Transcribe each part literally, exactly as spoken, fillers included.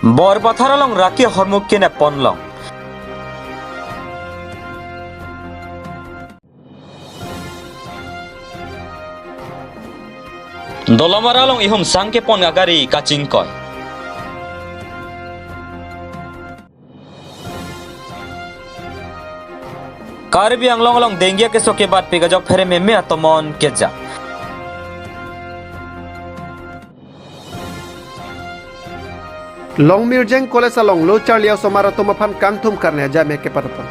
Borpathar along raki ahormu kenep ponlong. Dolamara along ihum sangkepon agari kachingkoi. Karbi Anglong along dengue akeso kebatpik ajok pherememe atomon kejang. Longmirjeng College along lo charli asomar atum aphan kangthum karne ajai mek kepadopon.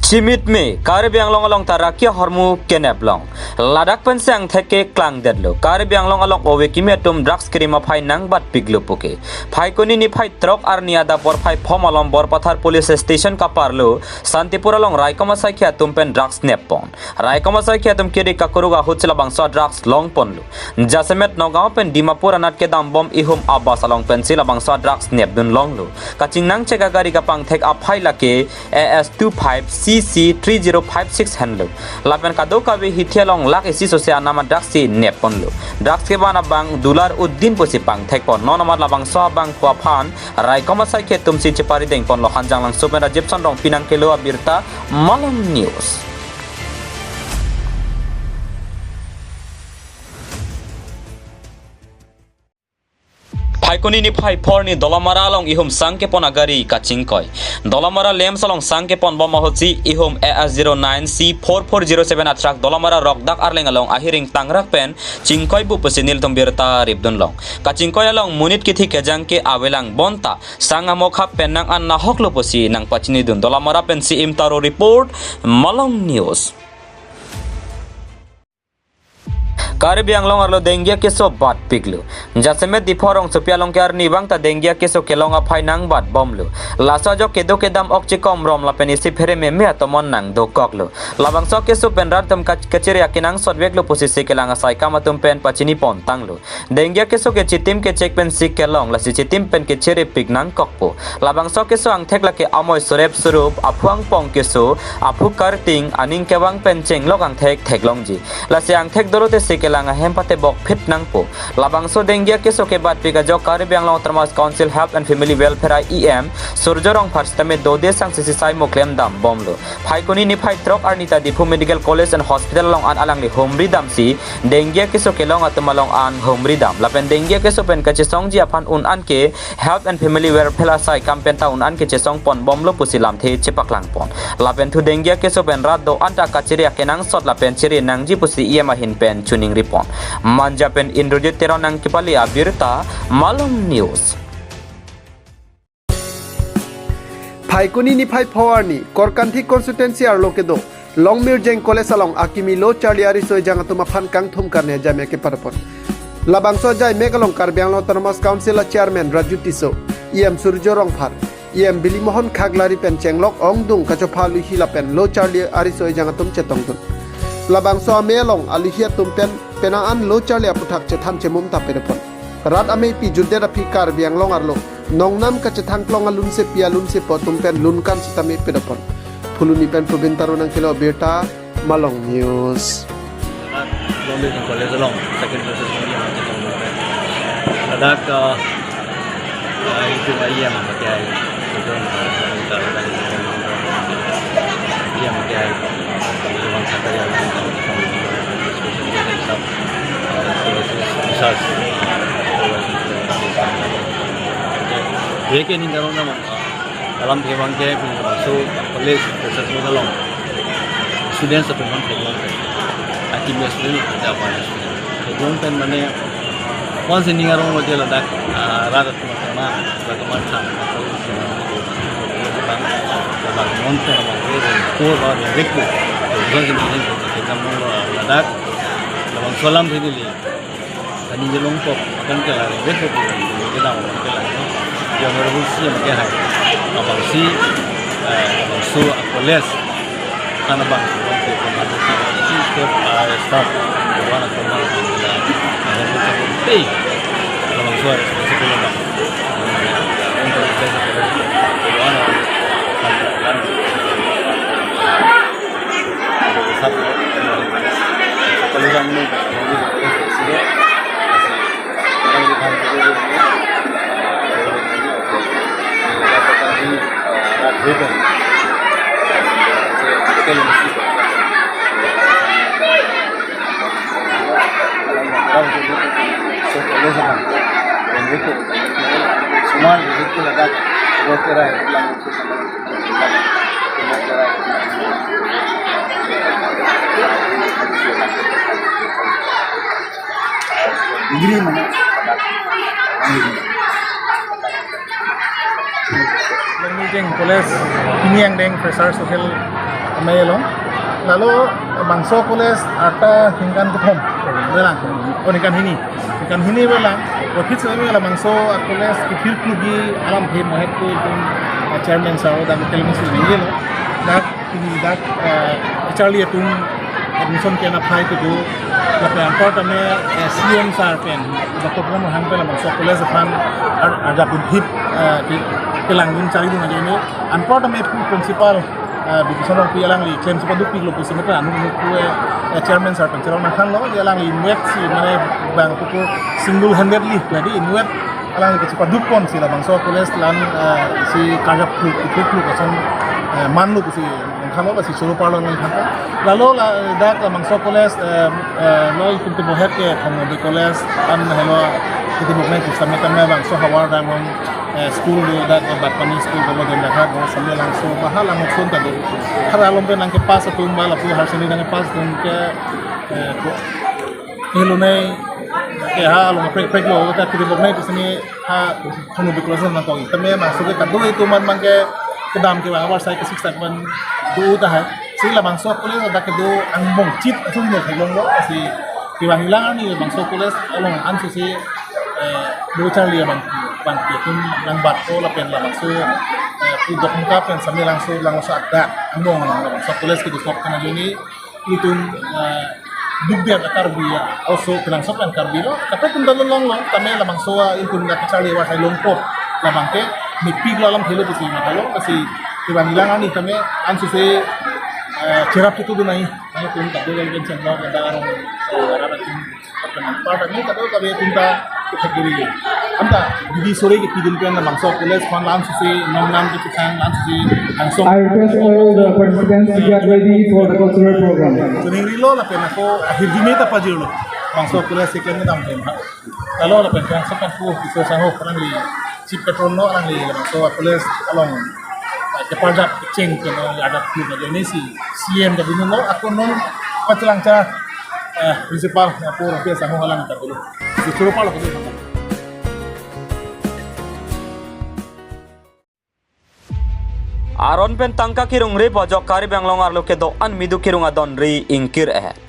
Chimitme, Karbi Anglong along ta raki ahormu keneplong. Ladak pensi angthek keklangdetlo. Karbi Anglong along ove kimi atum drugs kerim aphai nangbatpiklo puke. Phaikuni niphai throk arni adap porphai phom alom Borpathar Police Station kaparlo, Santipur along raikom asaikhi atum pen drugs neppon. Raikom asaikhi atum kiri kakuruk ahut si labangso drugs longponlo. Jasemet Nagaon pen Dimapur anat kedambom ihum abus along pensi labangso drugs nepdunlonglo. Kachingnangchek agari kapangthek aphai lake A S two five C C three zero five six henlo. Lapen kadokave hithi along lakh isi sose anam adrugs si nepponlo. Drugs kevan abang Dular Uddin pusi pangthekpon. Non amat labangso abangphu aphan raikom asaikhi atumsi cheparidengponlo. Hanjanglangso pen Rajiv Sonrong pinang kelo abirta Malong News. Phaikuni niphai phor arni Dolamara along ihum sangkepon agari kachingkoi. Dolamara LAMPS along sangkeponbom ahut si ihum A S zero nine C four four zero seven atruck Dolamara Rokdak arleng along ahiring tangrak pen chingkoibu pusi nelitum birta ripdunlong. Kachingkoi along monit kithi kejang ke avelang bonta sang amokha pen nang-an nahoklo pusi nangpachinidun. Dolamara pen C M Taro report, Malong News. Karbi Anglong arlo dengue akeso batpiklo. Jasemet Diphu arongsopi along ke arnivang ta dengue akeso kelong aphai nangbatbomlo. Laso ajok kedo kedam ok chikomrom lapen isi pherememe atomon nangdokoklo. Labangso akeso pen rat atum kach-, kachere akenangsot veklo pusi si kelang asaikam atum pen pachinipontanglo. Dengue akeso ke chitim kechek pensi kelong, lasi chitim pen kachere pik nangkokpo. Labangso akeso angthek lake amoi surep surup, aphu angpong keso, aphu karting, aning kevang pen chenglok angthek theklongji. Lasi angthek dolote si kelang ahem patebok phit nangpo. Labangso dengue akeso kebatpik ajok Karbi Anglong Autonomous Council Health and Family Welfare a E M Surjo Rongphar sitame dode sangsi sisai mo klemdambomlo. Phaikuni niphai throk arni ta Diphu Medical College and Hospital along an alangli humridamsi dengue akeso kelong atum along an humridam. Lapen dengue akeso pen kachesongji aphan un-an ke Health and Family Welfare asaikam pen ta un-an kechesongponbomlo pusi lamthe chepaklangpon. Lapen thu dengue akeso pen rat do-an ta kachere akenangsot lapen chere nangji pusi E M ahin pen chiningripon. Manja pen Indrajit Teron nangkepale abirta, Malong News. Phaikuni niphai phor arni, Korkanthi constituency arlo kedo Longmirjeng College along akimi lo charli ariso ejang atum aphan kangthum karne ajai mek kepadopon. Labangso ajai mek along Karbi Anglong Autonomous Council a Chairman Raju Tisso, E M Surjo Rongphar, E M Bilimohon Khaklari pen chenglok ongdung kachopha aluhi lapen lo charli ariso ejang atum chetongdun. Labangso amei along aluhi atum pen penang an lo charli aputhak chethan chemum ta padopon. Rat ameipi jutdet aphi Karbi Anglong arlo nongnam kachethangklong alunsepi alunsepo atum pen lunkan sitame padopon. Phuloni pen Probin Taro nangkelo abirta, Malong News. Longmirjeng College along second class along yang kita ladak, uh, uh, itu ayam pakai itu, uh, ayam pakai itu, orang kata yang Record ning karong nama alam kevang ke pun so college freshers meet along students apun man theklong ke. Akimi student ke apa student. Theklong pen mane once ning karong lo je ladak, ah, rada tuma tuma, rada tuma tham. Bang, bang, non pen bang, ko ba, ko ba, ko ba, once ning karong lo ladak. Bang, solam thili. Kani je longkok, akan ke lari, bek bek bek bek bek bek bek bek. Dia baru si yang ke hai. Abang si, eh, abang su, aku les. Karena bang su, bang su, bang su, si step, ah, stop. Wana kena, ah, ada bukan penting. Kalau bang su ada seperti itu, bang. Untuk les, wana, kan, kan. Satu. Kalau yang ini, Degree mane. Meeting college ini yang deng fresher social amei along. Lalu bangso college arta ningkan kethom, belang. Oh, ningkan hini. Ningkan hini belang. Wakit selama la bangso college kethir klugi alam hem mohet ko itum, eh, chairman sir dan television ini lo. Dak ini dak, eh, charli atum admission ke-en aphai kedo, lapen anpar tame, eh, C M sir pen, Doctor Tuliram Ronghang pen labangso college aphan ar-, arjap un thip, eh, ke-, kelang dun charli dun ajoine. Anpar tame pu principal, eh, Bibhishan Rongpi alangli klem si paduk piklo pusi mete anu anu pu, eh, eh, chairman sir pen cherong nangkhan lo, alangli inwek si mane bang pukur single handedly, jadi inwek alangli kesi paduk pon si labangso college lan, eh, si karjap kluk, kluk, kluk ason, eh, manlu si nangkhan lo, si choro parlo nangkhan lo. Lalu la, dak labangso college, eh, eh, lo itum tu bohet ke Thong Nodoi College, an helo itum muknai kisame tame bangso havar dang long, eh, school lo dak Batpani school lo dem dak lo sambil langsung bahal lang sun tadi. Har alom pen nangkepass atum ba lapu har seni nangkepass atum ke, eh, ko-, Helo nai, eh, ha along prek prek lo ta kiri bok nai tu sini ha Thong Nodoi College nangkok. Tame masuk ke kado itum man mang ke kedam ke bang awar sai ke six tak man do ta hai. Si labangso college dak kedo angbong chit atum ne theklong lo si kevang ilang ani labangso college along an si si, eh, do charli abang bang ke tum nangbat ko lapen labangso, eh, pu dok muka pen sami langso langso adak angbong labangso college kedo sok kana juni itum, eh, dukdiar Karbi ya, oso kenangsot pen Karbi lo, tapi itum dalo long lo, tame labangso, eh, itum dak charli awar sai longpo, labang ke mepik lo alam thelo pusi mata lo, pusi kevang ilang ani tame an si si, eh, cherap itu dunai, ani itum tak dulu kan channel lo, ada orang, eh, orang itu. Part kami kado kami tunta kategori. Anta, didi sore ke pidin pen labangso college aphan lam sisi, nong lam ke tukang lam sisi, langsung. I request all the participants to get ready for the cultural program. Kuning rilo lapen ako, akhir jumi ta pajir lo. Labangso college second ni dam pen ha. Lalu lapen langsung kan ku, bisa sanggup orang di Chief Patron lo, alangli labangso college along, eh, keparjap kecheng ke lo, ada tu na jeni si C M jadi nunggu aku non pachelang cha, eh, principal ya pur biasa mo halang ta dulu. Justru pala ko. Aron pen tangka kerongre pu ajok Karbi Anglong arlo kedo-an midu kerong adonri ingkir-et.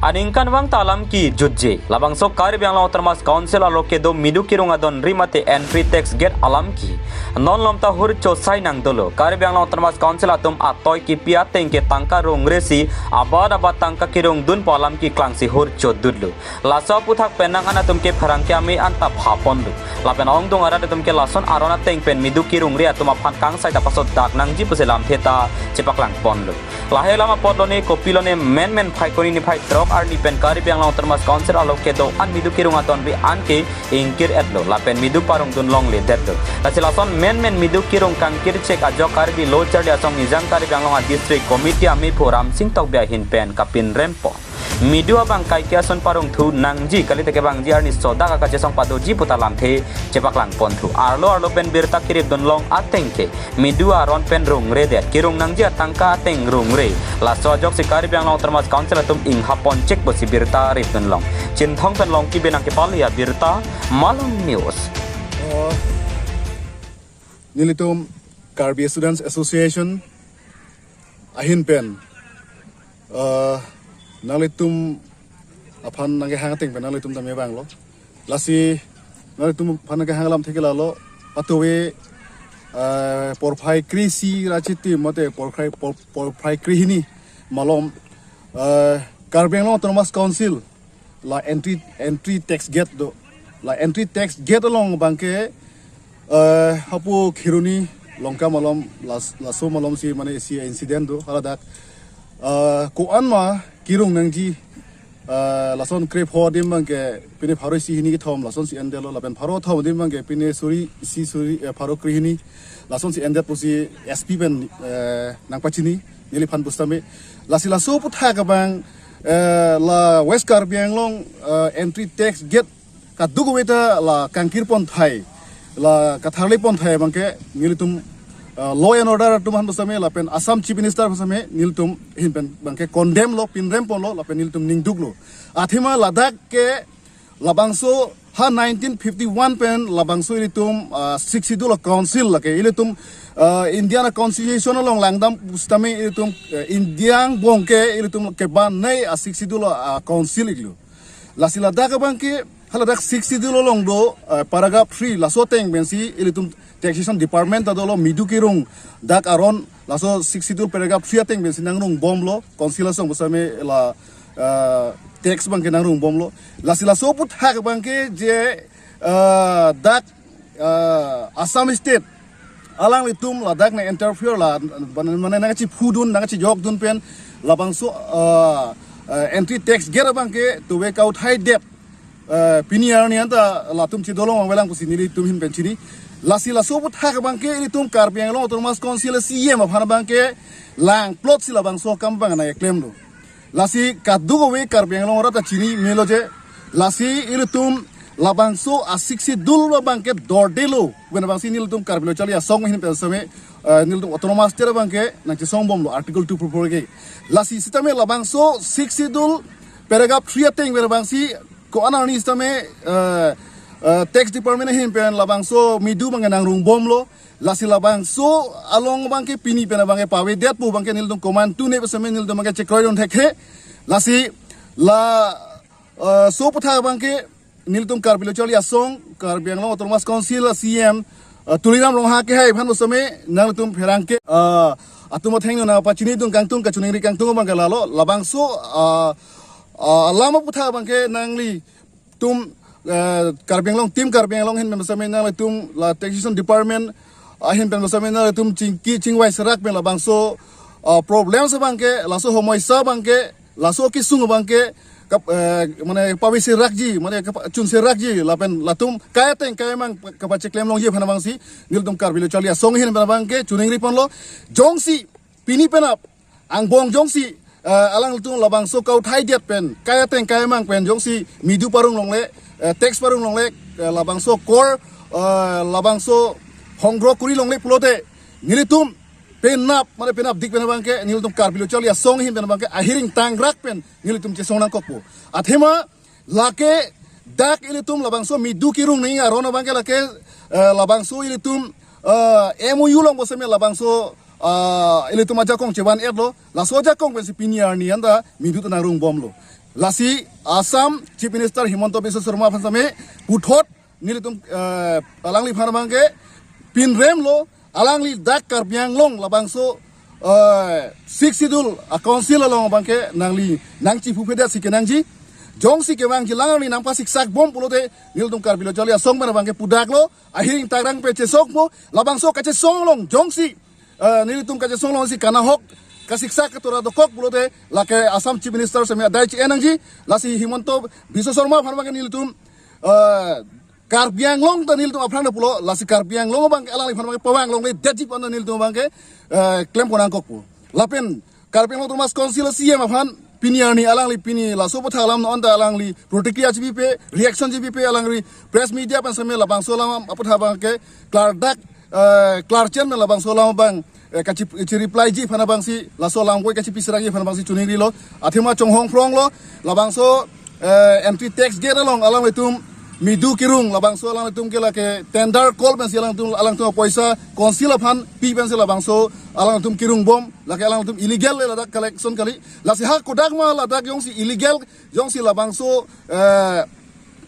Aningkanvang ta alam kejutje. Labangso Karbi Anglong Autonomous Council arlo kedo midu kerong adonri mate entry tax gate alam ke non malom ta hur chosai nang dolo. Karbi Anglong Autonomous Council atum atoi kepi ateng ke tangka rongre si abat abat tangka kerongdun pu alam ke klangsi hur chodutlo. Laso aputhak penang an atum ke pherangke ame an ta phapon do. Lapen ongdung arat atum ke lason aron ateng pen midu kerongre atum aphan kangsai ta pasodak nangji pusi lamthe ta chepaklang ponlo. Lahei alam apot lone kopi lone menmen Phaikuni niphai throk arni pen Karbi Anglong Autonomous Council arlo kedo-an midu kerong adonri an ke ingkir-etlo. Lapen midu parongdun longledetlo. Lasi lason menmen midu kerong kangkirchek ajok Karbi Lo Charli Asong Nijang Karbi Anglong a District Committee amephu Ramsing Tokbi ahin pen kapinrem pon. Midu abang kaike ason parongthu nangji kalite kevangji arni sodak akachesong padoji pu ta lamthe chepaklang ponthu. Arlo arlo pen birta keripdun long ateng ke midu aron pen rongredet. Kerong nangji atangka ateng rongre. Laso ajoksi Karbi Anglong Autonomous Council atum ingha ponchek pusi birta ripdun long. Chinthong pen Longki Benang kepali abirta, Malong News. Oh, nelitum Karbi Students Association ahin pen, eh, nanglitum aphan nangkehang ateng pen nanglitum tame vanglo. Lasi nanglitum aphan nangkehang alamthe ke lalo, patuve, eh, porphai kre isi ra chitim mate porphai, por-, porphai kre hini malom, eh, Karbi Anglong Autonomous Council la entry, entry tax gate do. La entry tax gate along abang ke, eh, hapu Kheroni Longka malom las-, laso malom si mane isi incident do haladak. Eh, ko-an ma kerong nangji Eh, lason krepho adim abangke pini pharo isi hini kethom lasonsi endetlo, lapen pharo thom adim abangke pini suri isi suri, eh, pharo krehini lasonsi endet pusi S P pen, eh, nangpachini neliphan pusitame. Lasi laso aputhak abang, eh, la West Karbi Anglong, eh, entry tax gate kadokave ta la kangkirpon thai, la katharlipon thai abangke nelitum, uh, law and order atum aphan pusitame lapen Assam Chief Minister pusitame nelitum ahin pen abangke condemn lo, pinrem ponlo lapen nelitum ningduklo. Athema ladak ke labangso ha nineteen fifty-one pen labangso ilitum, uh, Sixth Schedule Council lake ilitum, uh, Indian Constitution along langdam pusitame ilitum, uh, India angbong ke ilitum kebanai a Sixth Schedule, uh, Council iklo. Lasi ladak abangke, ha ladak Sixth Schedule along do, eh, paragraph three, laso ateng pensi ilitum taxation department ta dolo, midu kirung dak aron, laso Sixth Schedule paragraph three ateng pensi nangrung bomlo, council asong pusitame la, eh, tax abangke nangrung bomlo. Lasi laso aputhak abangke je, eh, dak, eh, Assam State alanglitum ladak ne interfere la, mane nangkachiphudun, nangkachijokdun pen labangso, ah, ah, entry tax gate abangke tuve kauthai det, ah, pini arni anta latum chidolong vangvelang pusi nelitum ahin pen chini. Lasi laso aputhak abangke ilitum Karbi Anglong Autonomous Council C E M aphan abangke langplotsi labangso akam abang nangklemlo. Lasi kadokave Karbi Anglong arat ta chini melo je. Lasi ilitum labangso a Sixth Schedule abangke dordelo. Pen abangsi nelitum Karbi Lo Charli Asong ahin pen pusitame, eh, nelitum Autonomous State abangke nangchesong bomlo Article two four four ke. Lasi sitame labangso Sixth Schedule paragraph three ateng pen abangsi ko-an arni sitame, eh, eh, tax department ahin pen labangso midu abangke nangrung bomlo. Lasi labangso along abangke pini pen abangke pavedet pu abangke nelitum komantu ne pusitame nelitum abangke chekroidun thekthe. Lasi la, eh, so aputhak abangke nelitum Karbi Lo Charli Asong, Karbi Anglong Autonomous Council C E M, eh, Tuliram Ronghang kehai aphan pusitame nangtum pherangke, eh, atum athengno nangpachinidun kangtung, kachiningri kangtung abangke lalo, labangso, eh, eh, alam aputhak abangke nangli tum, eh, Karbi Anglong, Team Karbi Anglong ahin pen pusitame nanglitum la taxation department ahin pen pusitame nanglitum chingki chingvai serak pen labangso, ah, problems abangke, laso homoisa abangke, laso kesung abangke, kap-, eh, mane pavi serakji, mane kap-, chun serakji, lapen latum kai ateng kai amang kapacheklemlongji aphan abangsi nelitum Karbi Lo Charli Asong ahin pen abangke chiningri ponlo. Jongsi pini penap angbong jongsi, eh, alanglitum labangso kauthai det pen, kai ateng kai amang pen jongsi midu parung longle, eh, tax parung longle, eh, labangso kor, eh, labangso hongdro kuri longle pulote, nelitum penap, mane penapdik pen abangke, nelitum Karbi Lo Charli Asong ahin pen abangke ahiring tangrak pen nelitum chesong nangkokpo. Athema lake dak ilitum labangso midu kirung ning aron abangke lake, eh, labangso ilitum, eh, M O U along pusitame labangso, ah, ilitum ajakong chevan-etlo, laso ajakong pensi pini arni anta midu ta nangrung bomlo. Lasi Assam Chief Minister Himanta Biswa Sarma aphan sitame puthot nelitum, eh, alangliphan abangke pinremlo, alangli dak Karbi Anglong labangso, eh, Sixth Schedule a Council along abangke nangli nangchiphuphedet si kenangji. Jongsi kevangjilang arni nangpasiksak bom pulote nelitum Karbi Lo Charli Asong pen abangke pudaklo, ahiring tangrak pen chesokpo, labangso kachesong along jongsi, eh, nelitum kachesong alongsi kanahok kasiksak katora dokok pulote lake Assam Chief Minister sitame adai chi-en nangji. Lasi Himanta Biswa Sarma aphan abangke nelitum, eh, Karbi Anglong ta nelitum aphrang ta pulo, lasi Karbi Anglong abangke alangliphan abangke pavang longledetji pu anta nelitum abangke, eh, klempon nangkokpo. Lapen Karbi Anglong Autonomous Council C E M aphan pini arni alangli pini laso aputhak alam non ta alangli protikriya chipipe, reaction chipipe, alangli press media pen sitame labangso alam aputhak abangke klardak, eh, klarchen pen labangso alam abang, eh, kachi, kachi replyji aphan abangsi, laso alam koi kachipi serakji aphan abangsi chiningrilo. Athema chonghong phronglo, labangso, eh, entry tax gate along alanglitum midu kirung, labangso alanglitum ke lake tender call pensi alanglitum, alanglitum apoisa council aphan pi pensi labangso alanglitum kirung bom, lake alanglitum illegal le ladak collection kali. Lasi ha kodak ma ladak jongsi illegal, jongsi labangso, eh,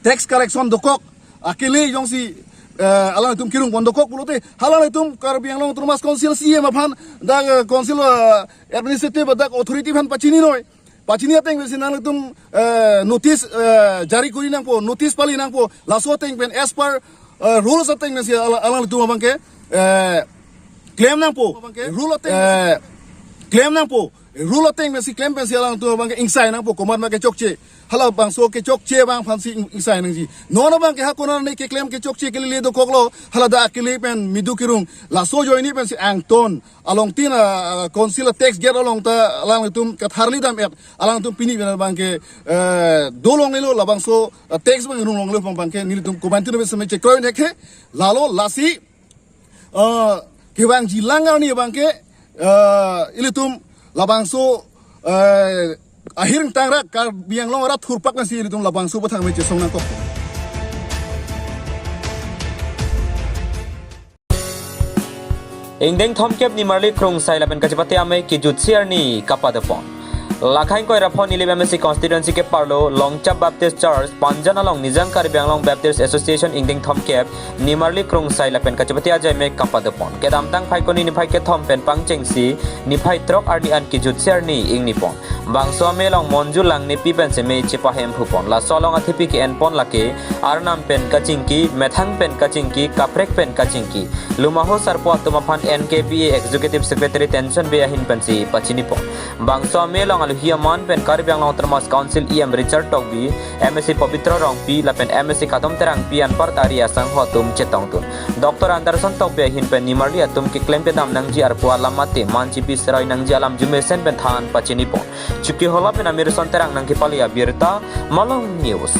tax collection dokok akele jongsi, eh, alanglitum kirung pon dokok pulote, ha alanglitum Karbi Anglong Autonomous Council C E M aphan, dak, eh, council, eh, administrative dak authority aphan pachini noi. Pachini ateng pensi nanglitum, eh, notice, eh, jari kuri nangpo, notice pali nangpo, laso ateng pen as per, eh, rules ateng pensi ala-, alanglitum abangke, eh, claim nangpo. Rule ateng, eh, claim nangpo. rule ateng pensi klem pensi alangtum abangke ingsai nangpo, komat ma kechokche. Halabangso kechokche abang aphansi ing-, ingsai nangji. Non abangke ha konat arni keklem kechokche kelele dokoklo, hala dak akele pen midu kirung. Laso ajoine pensi angton along tin, ah, council a tax gate along ta alangtum katharli dam-et, alangtum pini pen abangke, eh, dolonglelo, labangso, ah, tax abang runglonglelo abang abangke nelitum komantu na pen samai chekroi thekthe. Lalo lasi, eh, kevangjilang arni abangke, eh, ilitum labangso, eh, ahir ingtang rak Karbi Anglong arat thurpak pensi ilitum labangso aputhak me chesong nangkok. Ingdeng thomkep nimarli krungsai lapen kachepate amei kejutsi arni kapadopon. Lakhang koiraphon Nilip M A C constituency keparlo Longchap Baptist Church Panjan along Nijang Karbi Anglong Baptist Association ingdeng thomkep nimarli krungsai lapen kachepate ajai me kapadopon. Kedamtang Phaikuni niphai kethom pen pangchengsi niphai throk arni an kejutsi arni ingnipon. Bangso amei along Monju Langnepi pensi me chepahemphupon. Laso along athepi ke-enpon lake arnam pen kachingki, methang pen kachingki, kaprek pen kachingki. Lumaho sarpo atum aphan N K B A Executive Secretary Tension Bey ahin pensi pachinipon. Bangso amei along aluhi aman pen Karbi Anglong Autonomous Council E M Richard Tokbi, M A C Pabitra Rongpi lapen M A C Kadom Terangpi anparta ari asangho atum chetongdun. Doctor Anderson Tokbi ahin pen nimarli atum keklem kedam nangji arpu alam mate man chipi seroi nangji alam jumesen pen than pachinipon. Chokihola pen Amirson Terang nangkepali abirta, Malong News.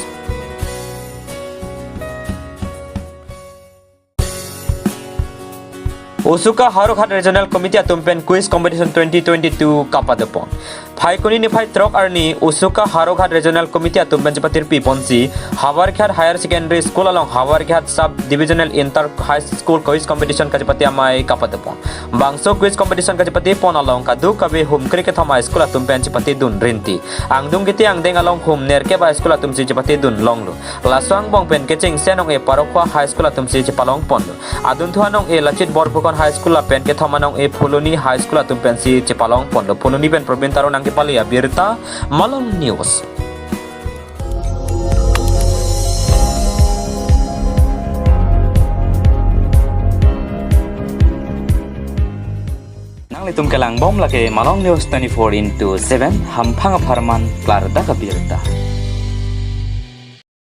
Usuka Howraghat Regional Committee atum pen Quiz Competition twenty twenty-two kapadopon. Phaikuni niphai throk arni Usuka Howraghat Regional Committee atum pen chepatirpiponsi Havarghat Higher Secondary School along Havarghat Sub Divisional Inter High School Quiz Competition kachepate amei kapadopon. Bangso Quiz Competition kachepatepon along kadokave humkre kethom a school atum pen chepatedun rinti. Angdung kiti angdeng along hum nerkep a school atumsi chepatedun longlo. Laso angbong pen kechengsi anong-e Parokhowa High School atumsi chepalongponlo. Adunthu anong-e Lachit Borphukan High School lapen kethom anong-e Phuloni High School atum pensi chepalongponlo. Phuloni pen Probin Taro nangkepali abirta, Malong News. Nanglitum kelangbom lake Malong News twenty-four into seven, hamphang apharman klardak abirta.